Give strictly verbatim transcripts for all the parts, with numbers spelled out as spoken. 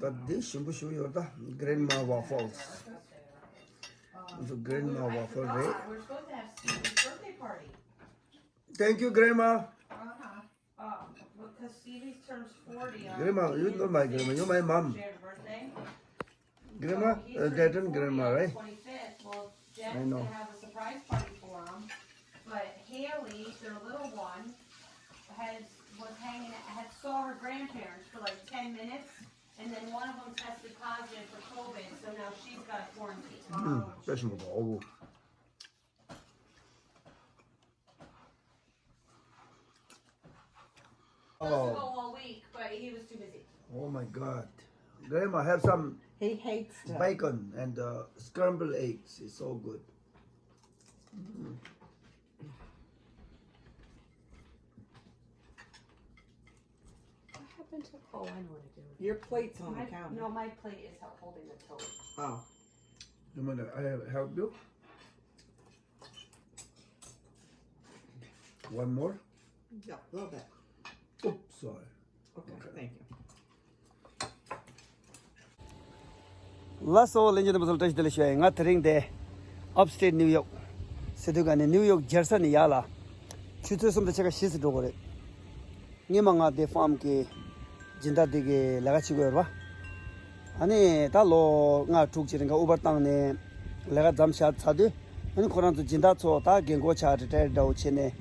ད་འདི་ཞིམ་པོ་ཞིག་ཡོད་ད། Grandma waffles. འདི་Grandma waffle རེད། Thank you, Grandma. Grandma, you know my grandma, you're my mom. Grandma, uh, Dayton grandma, right? I know. But Haley, their little one, had was hanging had saw her grandparents for like ten minutes, and then one of them tested positive for COVID, so now she's got to quarantine. 음, special. Supposed to go all week, but he was too busy. Oh my God. Grandma, have some He hates stuff. Bacon and uh, scrambled eggs. It's so good. Mm. What happened to? Oh, I know what I do. Your plate's on the counter. No, my plate is holding the tote. Oh. You want to I help you? One more? Yeah, a little bit. Oops, sorry. Okay, thank you. ལགས་སོ། ལྷན་རྒྱས་རྣམ་པ་ཚོ་ལ་བཀྲ་ཤིས་བདེ་ལེགས་ཞུ་ཡ་ཡིན། ང་དེ་རིང་དེ་Upstate New York ཟེར་དུས་ག་ནས་ནིའུ་ཡོག་རྒྱལ་ས་ནས་ཡར་ལ་ཆུ་ཚོད་གསུམ་དང་ཕྱེད་ཀ་བཞི་ཙམ་འགྲོ་གི་རེད། སྔོན་མ་ང་དེ་ཕཱམ་གི་སྦྱིན་བདག་དེ་གི་ལས་ཀ་བྱེད་ཀྱི་ཡོད་རེད་པ། ཨ་ནི་ད་ལོ་ལྔ་དྲུག་ཅིག་རིང་ག་ཨུ་བར་བཏང་ནས་ལས་ཀ་མཚམས་བཞག་ཚར་དུས། ཨ་ནི་ཁོ་རང་ཚོ་སྦྱིན་བདག་ཚོ་ད་རྒན་གོག་ཆགས་རི་ཊ་ཡར་འདྲ་བོ་བྱས་ནས་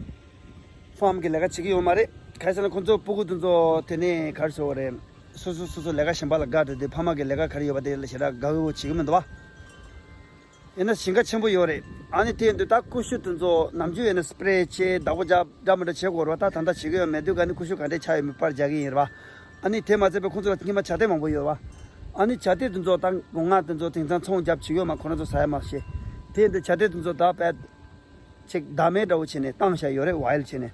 ཕཱམ་གི་ལས་ཀ་བྱེད་ཀྱི་ཡོད་མ་རེད། ག་རེ་ཟེར་ན་ཁོ་ཚོ་སྤུ་གུ་དེ་ཚོ་དེ་ནས་ག་རེ་ཟེར་དགོས་རེད། སོ་སོ་སོ་སོ་ལས་ཀ་གཞན་པ་ལ་དགའ་འགྲོ་དུས་ཕ་མ་གི་ལས་ཀ་ག་རེ་ཡོད་པ་དེ་ལ་ཞེ་དྲག་དགའ་འོས་བྱེད་ཀྱི་མི་འདུག་བ། ཡིན་ན་ཞིང་ཁ་ཆེན་པོ་ཡོད་རེད། ཨ་ནི་དེ་ཡིན་དུས་ད་ཀུ་ཤུ་དེ་ཚོ་ནམ་རྒྱུན་ཡིན་ན་སི་པི་རེ་བྱས་བདག་པོ་རྒྱབ་འདྲ་མི་འདྲ་བྱེད་དགོས་རེད་བ། ད་ད་ལྟ་བྱེད་ཀྱི་ཡོད་མེད་དུས་ག་ནི་ཀུ་ཤུ་ག་འདྲས་ཆགས་ཡོད་མེད་པར་རྒྱག་གི་ཡིན་རེད་བ། ཨ་ནི་དེ་མ་ཚད་པའི་ཁོང་ཚོ་ལ་སྔོན་མ་བྱ་དེ་མང་པོ་ཡོད་བ། ཨ་ནི་བྱ་དེ་དེ་ཚོ་ད་སྒོ་ང་དེ་ཚོ་དེང་སང་ཚོང་རྒྱབ་བྱེད་ཀྱི་ཡོད་མ། ཁོ་རང་ཚོ་ཟ་ཡ་མ་ཤེས། དེ་ཡིན་དུས་བྱ་དེ་དེ་ཚོ་ད་དཔེ་ཅིག་བདག་མེད་འདྲ་བོ་བྱས་ནས་བཏང་བཞག་ཡོད་རེད། ཝའིལ་ཌི་བྱས་ནས།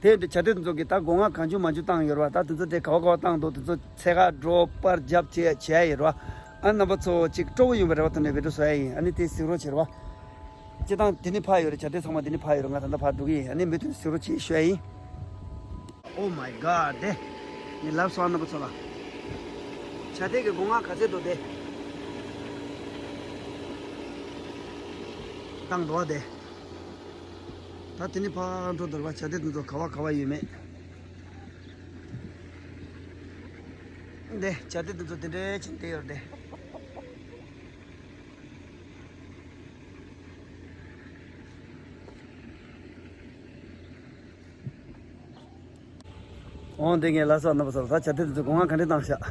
དེ་འདྲ་བྱ་དེ་དེ་ཚོ་གིས་ད་སྒོ་ང་གང་བྱུང་མང་བྱུང་བཏང་ཡོད་རེད་བ། ད་དེ་ཚོ་དེ་ག་བ་ག་བ་བཏང་འདུག་དེ་ཚོ་འཚོལ་ག་འགྲོ་པར་རྒྱབ་བྱས་བྱས་ཡོད་རེད་བ། ཨ་རྣམ་པ་ཚོ་ཅིག་སྤྲོ་བོ་ཡོང་བའི་རེ་བ་ཐོག་ནས་བི་ཌིའོ་བཟོ་ཡ་ཡིན། ཨ་ནི་དེ་གཟིགས་རོགས་བྱེད་རེད་བ། སྤྱིར་བཏང་དེ་ནི་ཕར་ཡོད་རེད། བྱ་དེ་ཚང་མ་དེ་ནི་ཕར་ཡོད་རེད། ང་ད་ལྟ་ཕར་འགྲོ་གི་ཡིན། ཨ་ནི་མུ་མཐུད་གཟིགས་རོགས་བྱེད་ཞུ་ཡ་ཡིན། Oh my God དེ། ངས་ལབ་སོང་། ཨ་རྣམ་པ་ཚོ་ལ། བྱ་དེ་གི་སྒོ་ང་ག་ཚད་འདུག་དེ། བཏང་འདུག་བ་དེ། ད་དེ་ནི་ཕར་འགྲོ་འདོར་བ་བྱ་དེ་དེ་ཚོ་ག་བ་ག་བ་ཡོད་མེད། འདི་བྱ་དེ་དེ་ཚོ་དེ་འདྲའི་ཕྱིན་བསྡད་ཡོད་རེད་དེ། འོང་། འདི་ངས་ལབ་སོང་། རྣམ་པ་ཚོ་ལ་ད་བྱ་དེ་དེ་ཚོ་སྒོ་ང་ག་འདྲས་བཏང་བཞག་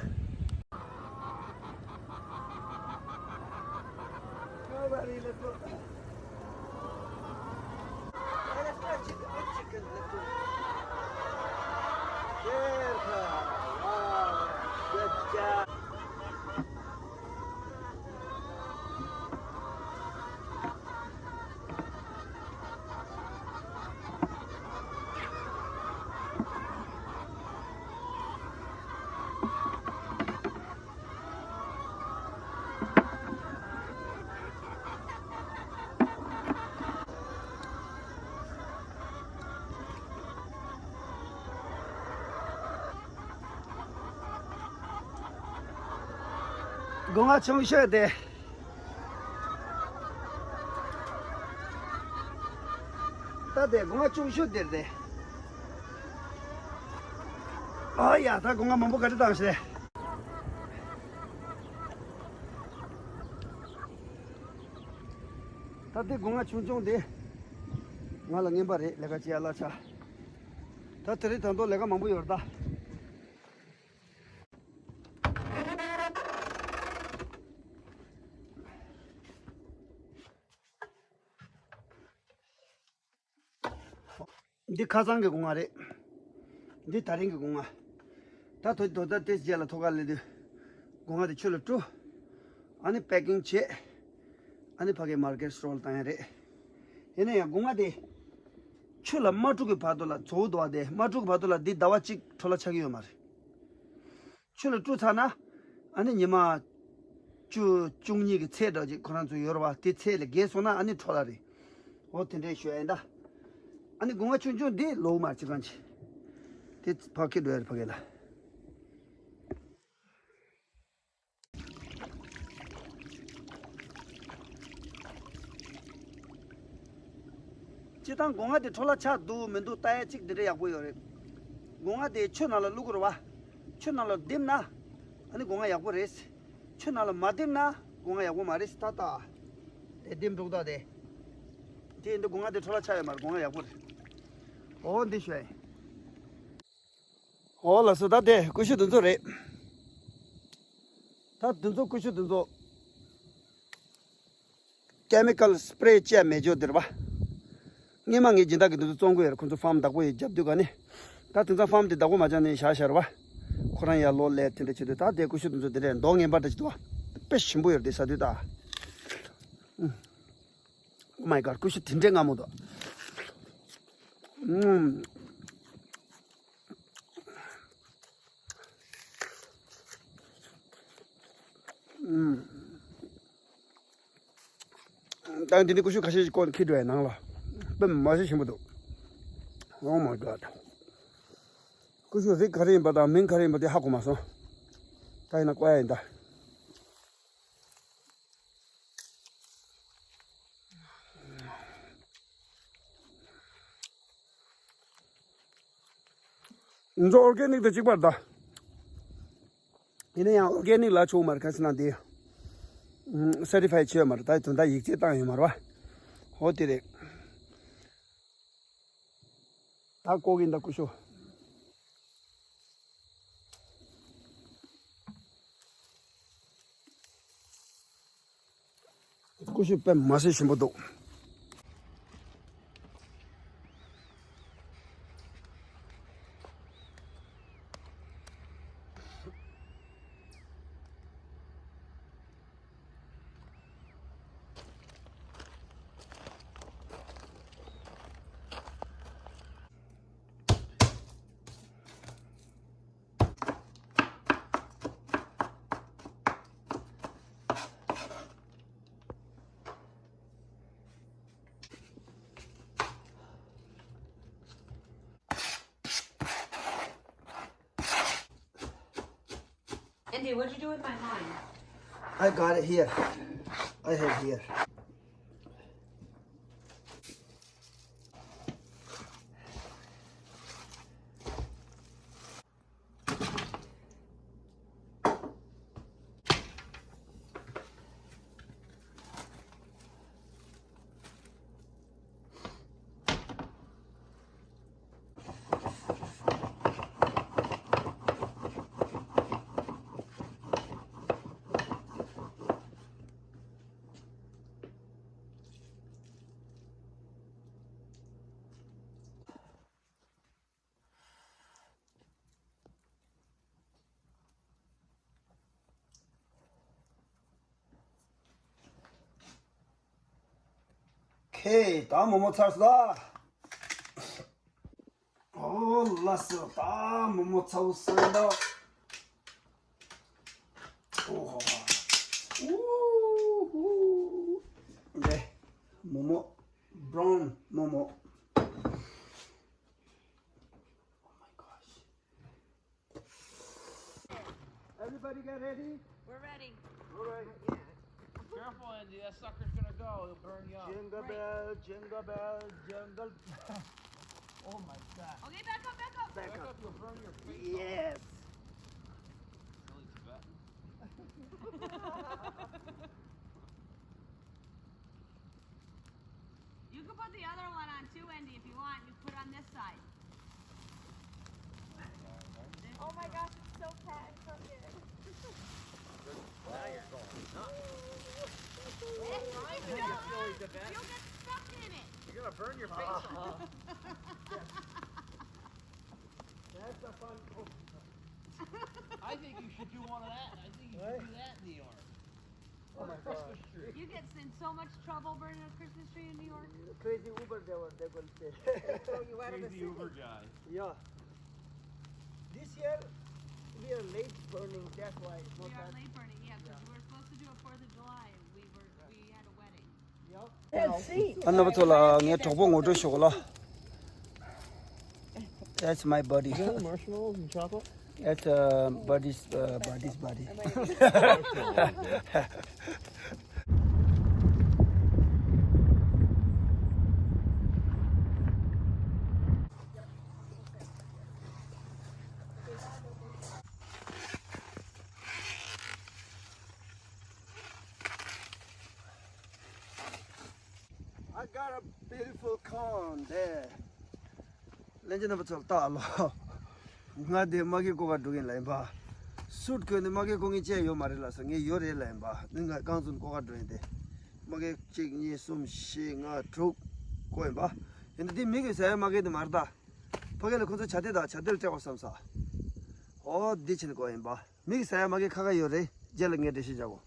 སྒོ་ང་ཆུང་ཤོས་དེ། ད་དེ་སྒོ་ང་ཆུང་ཤོས་དེར་དེ། ཨ་ཡ། ད་སྒོ་ང་མང་པོ་ག་རེ་བཏང་ཤག་ད་དེ་སྒོ་ང་ཆུང་ཆུང་དེ། ང་ལ་རྔན་པ་རེད། ལས་ཀ་བྱེད་ཡ་གླ་ཆ། ད་དེ་རིང་ད་དུང་ལས་ཀ་མང་པོ་ཡོད་རེད་ད། འདི་ཁ་སང་གི་སྒོ་ང་རེད། འདི་ད་རིང་གི་སྒོ་ང་། ད་དོ་དོ་ད་དེ་རྗེས་ལ་ཐོག་ཁ་སླེབས་དུས་སྒོ་ང་དེ་ཆུ་ལ་བཀྲུ། ཨ་ནི་པེ་ཀིང་བྱེད། ཨ་ནི་ཕ་གི་མར་ཀེཊ་སི་ཊོལ་བཏང་ཡ་རེད། ཡིན་ན་ཡང་སྒོ་ང་དེ་ཆུ་ལ་མ་བཀྲུ་གི་བར་དུ་ལ་བཙོ་བོ་འདུག་བ། དེ་མ་བཀྲུ་གི་བར་དུ་ལ་འདི་ཟླ་བ་གཅིག་འཕྲོ་བརླག་ཆགས་ཀྱི་ཡོད་མ་རེད། ཆུ་ལ་བཀྲུ་ཚར་ན། ཨ་ནི་ཉི་མ་བཅུ་བཅུ་གཉིས་ཀྱི་ཚད་འདྲ་ཅིག་ཁོ་རང་ཚོ་ཡོད་རེད་བ། དེ་ཚད་ལས་བརྒལ་སོང་ན་ཨ་ནི་འཕྲོ་བརླག་རེད། འོ་དེ་འདྲའི་ཞུ་ཡ་ཡིན་ད། ཨ་ནི་སྒོ་ང་ཆུང་ཆུང་འདི་ལོག་མ་ཅི་གང་ཅི། དེ་ཕ་གི་འགྲོ་ཡ་རེད་ཕ་གི་ལ། སྤྱིར་བཏང་སྒོ་ང་དེ་འཕྲོ་བརླག་ཆགས་འདུག་མི་འདུག་ལྟ་ཡ་གཅིག་འདི་འདྲ་ཡག་པོ་ཡོད་རེད། སྒོ་ང་དེ་ཆུ་ནང་ལ་བླུག་དགོས་རེད་བ། ཆུ་ནང་ལ་རྡིབ་ན། ཨ་ནི་སྒོ་ང་ཡག་པོ་རེད། ཆུ་ནང་ལ་མ་རྡིབ་ན་སྒོ་ང་ཡག་པོ་མ་རེད་ད་ལྟ། དེ་རྡིབ་འགྲོ་གི་ད་དེ། དེ་ཡིན་དུས་སྒོ་ང་དེ་འཕྲོ་བརླག་ཆགས་ཡོད་མ་རེད། སྒོ་ང་ཡག་པོ་རེད། འོ་འདི་ཞུ་ཡ་ཡིན། འོ་ལགས་སོ། ད་དེ་ཀུ་ཤུ་འདི་ཚོ་རེད། ད་འདི་ཚོ་ཀུ་ཤུ་འདི་ཚོ། ཀེ་མི་ཀལ་སི་པི་རེ་བྱས་མེད་ཅོ་དེ་རེད་པ། སྔོན་མ་ངས་སྦྱིན་བདག་གི་འདི་ཚོ་བཙོང་གི་ཡོད་རེད། ཁོ་ཚོ་ཕཱམ་བདག་པོ་ཡོད་རྒྱབ་དུས་ག་ནས། ད་དེང་སང་ཕཱམ་དེ་བདག་པོ་མ་བྱས་ནས་བཞག་བཞག་རེད་པ། ཁོ་རང་ཡར་ལོག་སླེབས་དེ་འདྲ་བྱེད་དུས་ད་དེ་ཀུ་ཤུ་དེ་ཚོ་དེ་འདྲས་མདོག་ངན་པ་འདྲ་ཅིག་འདུག་པ། དཔེ་ཞིམ་པོ་ཡོད་རེད་དེ་ཟ་དུས་ད། Oh my God, ཀུ་ཤུ་དེ་འདྲས་མངར་མོ་འདུག་ཨུམ། ཨུམ། ད་འདི་ནས་ཀུ་ཤུ་ཁ་ཤས་ཤིག་བཀོག་འཁྱེར་འགྲོ་ཡ་ནང་ལ། དཔེ་མ་ཤེས་ཞིམ་པོ་འདུག Oh my God. ཀུ་ཤུ་རིགས་ག་རེ་ཡིན་པ་དང་མིང་ག་རེ་ཡིན་པ་དེ་ཧ་གོ་མ་སོང་། ད་ཡིན་ན་བཀོག་ཡ་ཡིན་ད། འདི་ཚོ་ཨོར་གེ་ནིག་དང་གཅིག་པ་རེད་ད། ཡིན་ན་ཡང་ཨོར་གེ་ནིག་ལབ་ཆོག་མ་རེད། ག་ཟེར་ན་འདི་སེར་ཊི་ཕའི་བྱས་ཡོད་མ་རེད། ད་དོན་དག་ཡིག་ཆ་བཏང་ཡོད་མ་རེད་པ། འོ་དེ་རེད། ད་བཀོག་གི་ཡིན་ད་ཀུ་ཤུ། ཀུ་ཤུ་དཔེ་མ་སྲིད་ཞིམ་པོ་འདུག Andy, what'd you do with my line? I got it here. I have here. ཁེ། ད་མོག་མོག་ཚར་སོང་། ཨོ་ལགས་སོ། ད་མོག་མོག་ཚར་སོང་ད། ཨོ་ཧོ་ཧོ། ཨུ་ཧུ། འདི་མོག་མོག་བྷ་རའུན་མོག་མོག Oh my gosh. Everybody get ready? We're ready. All right. Careful, Andy. That sucker's gonna go. He'll burn you up. Jingle bell, jingle bell, jingle. Oh my God. Okay, back up, back up. Back up. You'll burn your face off. Yes. Silly Tibetan. You can put the other one on too, Wendy, if you want. You put it on this side. Oh my gosh, it's so packed from here. Now you're going nuts. You'll get stuck in it. You're gonna burn your face off. That's a fun. I think you should do one of that. I think you should do that in New York. Oh my God. You get in so much trouble burning a Christmas tree in New York. Crazy Uber driver, they're gonna say. They throw you out of the city. Crazy Uber guy. Yeah. This year, we are late burning, that's why it's not that. We are late burning, yeah, because we were supposed to do a fourth of July, and we were, we had a wedding. ཨ་ནི་བུ་ཚོ་ལ་ངའི་གྲོགས་པོ་ངོ་སྤྲོད་ཞུ་གོ་ལ། That's my buddy. Is that marshmallows and chocolate? That's uh, buddy's uh, buddy's buddy. Beautiful corn there. ལྷན་རྒྱས་རྣམ་པ་ཚོ་ལ་ལྟ་ཨ་ལོ། ང་དེ་མ་གི་ཀོ་ཀ་འགྲོ་གིན་ལ་ཡིན་པ། སུད་གོན་ནས་མ་གི་ཀོ་ངའི་ཅེ་ཡོད་མ་རེད་ལ་ས་ངས་ཡོད་རེད་ལ་ཡིན་པ། ནི་ང་རྐང་བཙུན་ཀོ་ཀ་འགྲོ་ཡིན་ཏེ། མ་གི་གཅིག་གཉིས་གསུམ་བཞི་ལྔ་དྲུག་ཀོ་ཡིན་པ། ཡིན་ཏེ་དེ་མི་གི་ཟ་ཡ་མ་གི་དེ་མ་རེད་ད། ཕ་གི་ལ་ཁོ་ཚོ་བྱ་དེ་དང་བྱ་དེ་ལ་སྤྲད་པ་བསམ་ས། ཨོ་འདི་ཕྱིན་ཀོ་ཡིན་པ། མི་གི་ཟ་ཡ་མ་གི་ཁ་ཁ་ཡོད་རེད། རྗེས་ལ་ངས་འགྲེལ་བཤད་བྱ་གོ།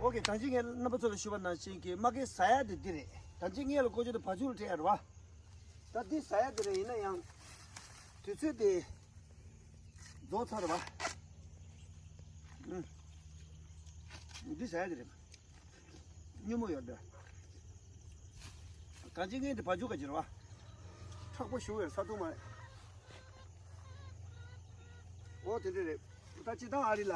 ཨོ་ཀེ། ད་ཅི་ངས་རྣམ་པ་ཚོ་ལ་ཞུས་པ་ནང་བཞིན་གྱི་མ་གི་ཟ་ཡ་དེ་འདི་རེད། ད་ཅི་ངས་ལ་ཀོ་ཅོ་དེ་བ་ཕྱུགས་ལ་སྤྲད་ཡ་རེད་བ། ད་འདི་ཟ་ཡ་དེ་རེད། ཡིན་ན་ཡང་དུས་ཚོད་དེ་རྫོགས་ཚར་བ། ཨུམ། འདི་ཟ་ཡ་དེ་རེད། སྙོན་མོ་ཡོད་འདི། གང་ཅི་ངས་འདི་བ་ཕྱུགས་ག་ཅི་རེད་བ། མཁྲེགས་པོ་ཞུ་བའི་ས་ཐུག་མ་རེད། འོ་དེ་འདྲ་རེད། ད་སྤྱི་བཏང་ཨ་རི་ལ་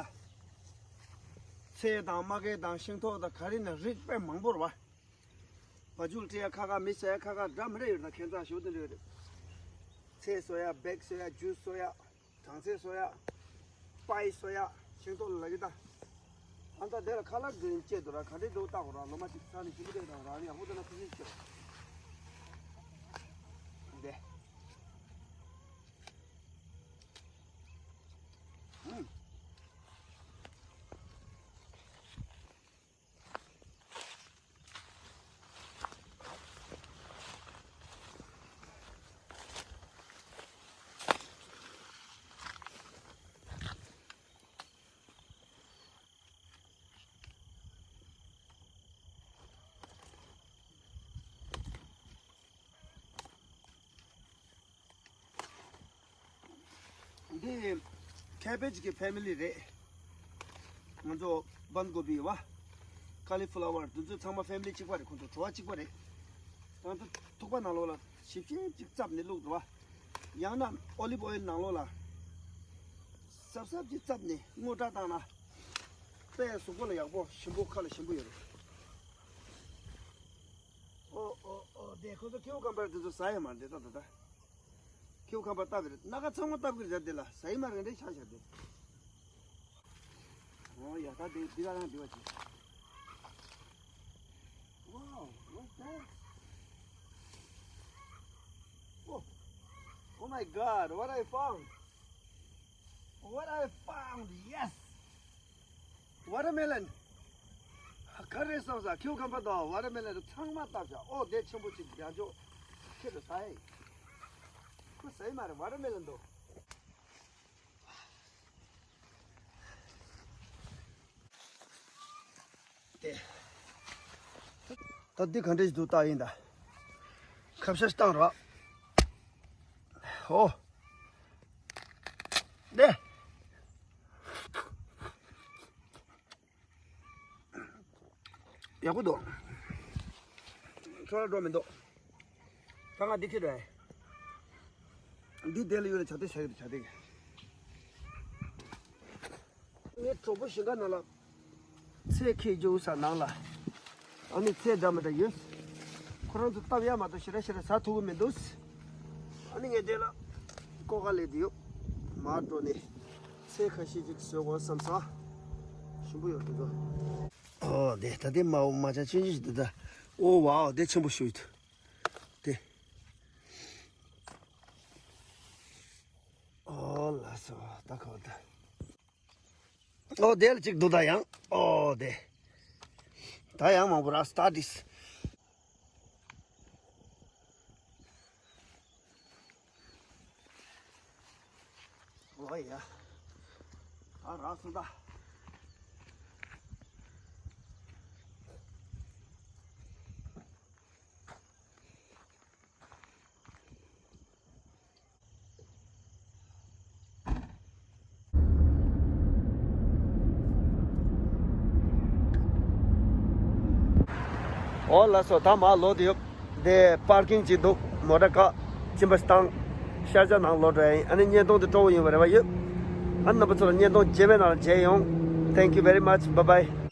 ཚལ་དང་མ་གི་དང་ཤིང་ཏོག་དང་ག་རེ་ན་རིགས་དཔེ་མང་པོ་རེད་བ། བ་ཕྱུགས་སྤྲད་ཡ་ཁ་ཁ། མི་ཟ་ཡ་ཁ་ཁ། འདྲ་མི་འདྲ་ཡོད་ན་ཁྱད་མཚར་ཞུ་དེ་འདྲ་ཡོད་རེད། ཚལ་བཟོ་ཡ། བེག་བཟོ་ཡ། ཇུས་བཟོ་ཡ། གྲང་ཚལ་བཟོ་ཡ། པའི་བཟོ་ཡ། ཤིང་ཏོག་ལ་ལ་གི་ད། ཨ་ད་དེ་ལ་ཁ་ལག་འདྲ་བྱས་འདུག་ར། ག་འདྲས་འདུག་ལྟ་དགོས་ར། ལོ་མ་གཅིག་ཚར་ནས་ཞིམ་པོ་བསྡད་དང་ར། ནི་ཡག་པོ་འདུག་ན་ཁུ་སིམ་སྐྱོ། འདི། ཧུམ། འདི་ཁེ་བེཇ་གི་ཕེ་མི་ལི་རེད། ང་ཚོ་བན་གོ་བི་བ། ཀ་ལི་ཕ་ལ་ཝར། འདི་ཚོ་ཚང་མ་ཕེ་མི་ལི་གཅིག་པ་རེད། ཁོང་ཚོ་བྲོ་བ་གཅིག་པ་རེད། ང་ཚོ་ཐུག་པ་ནང་ལོགས་ལ་ཞིབ་ཞིབ་ཅིག་བཙབ་ནས་བླུགས་འགྲོ་བ། ཡང་ན་ཨོ་ལིབ་ཨོ་ཡིལ་ནང་ལོགས་ལ་སྲབ་སྲབ་ཅིག་བཙབ་ནས་དངོས་སྐྲ་བཏང་ན་དཔེ་གཟུགས་པོ་ལ་ཡག་པོ། ཞིམ་པོ། ཁ་ལ་ཞིམ་པོ་ཡོད་རེད། ཨོ་ཨོ་ཨོ། དེ་ཁོ་ཚོ་ཁེའུ་ཁམ་པར་དེ་ཚོ་ཟ་ཡ་མ་རེད་ད། ད་ད། ཁེའུ་ཁམ་པར་བཏབ་པ་རེད། སྣ་ཁ་ཚང་མ་བཏབ་ཀྱི་རེད་དེ་ལ། ཟ་ཡི་མ་རེད་འདྲ་ཆགས་ཤག་དེ། ཨོ་ཡ། ད་དེ་འདི་ག་རང་འདི་བ་ཅིག Wow, what's that? Oh, oh my God, what I found! What I found! Yes! Watermelon! ག་རེ་སོང་ས། ཁེའུ་ཁམ་པར་དང་ཝ་ཊར་མེ་ལོན་ཚང་མ་བཏབ་བཞག་ཨོ་དེ་ཆེན་པོ་ཅིག་རྒྱག་འཇོག་ཁྱེད་དུ་ཟ་ཡི། ཁོ་ཟ་ཡི་མ་རེད། ཝ་ཊར་མེ་ལོན་དོ། ད་འདི་ག་འདྲ་ཞིག་འདུག་ལྟ་ཡིན་ད། ཁ་བཤད་བཏང་རོགས། ཨོ། ནེ། ཡག་པོ་འདུག་ཁྱོད་ར་འགྲོ་མི་འདུག་ད་ང་འདི་ཁྱེར་ར། འདི་དེ་ལ་ཡོད་ལ་བྱ་དེ་བྱ་གི་འདུག་བྱ་དེ། ངའི་གྲོགས་པོ་ཞིང་ཁ་ནང་ལ་ཚལ་འཁྱེར་རྒྱུ་ས་ནང་ལ། ཨ་ནི་ཚལ་འདྲ་མི་འདྲ་ཡོད། ཁོ་རང་ཚོ་བཏབ་ཡ་མ་གཏོགས་ཞེ་དྲག་ཞེ་དྲག་ཟ་ཐུབ་ཀྱི་མི་འདུག་ཨ་ནི་ངས་དེ་ལ་ཀོ་ཀ་ལས་དེ་ཡོད། མར་འགྲོ་ནས་ཚལ་ཁ་ཤས་ཅིག་བཟོས་དགོས་བསམ་ས། ཞིམ་པོ་ཡོད་དེ་ཚོ། ཨོ་དེ་ད་དེ་མ་འོ་མ་ཆ་ཆུང་ཆུང་ཞིག་འདུག་ད། ཨོ་ཝའོ་དེ་ཆེན་པོ་ཞིག་འདུག་དེ། ཨོ་ལགས་སོ། ད་ཁོ་ད། ཨོ་དེ་ལ་གཅིག་འདུག་ད་ཡང་། ཨོ་དེ། ད་ཡང་མང་པོ་ར་སྟ་ཏིས། ཨོ་ཡ། ད་རག་སོང་ད། ཨོ་ལགས་སོ། ད་མར་ལོག་དེ་ཡོད། དེ་པར་ཀིང་ཅིག་འདུག་མོ་ཊ་བཀག་གཅིན་པ་བཏང་། ཤར་ཕྱོགས་ནང་ལོག་འགྲོ་ཡ་ཡིན། ཨ་ནི་བརྙན་ཐུང་དེ་སྤྲོ་བོ་ཡིན་པ་རེད་པ་ཡོད། ཨ་རྣམ་པ་ཚོ་ལ་བརྙན་ཐུང་རྗེས་མའི་ནང་ལ་མཇལ་ཡོང་། Thank you very much. Bye bye.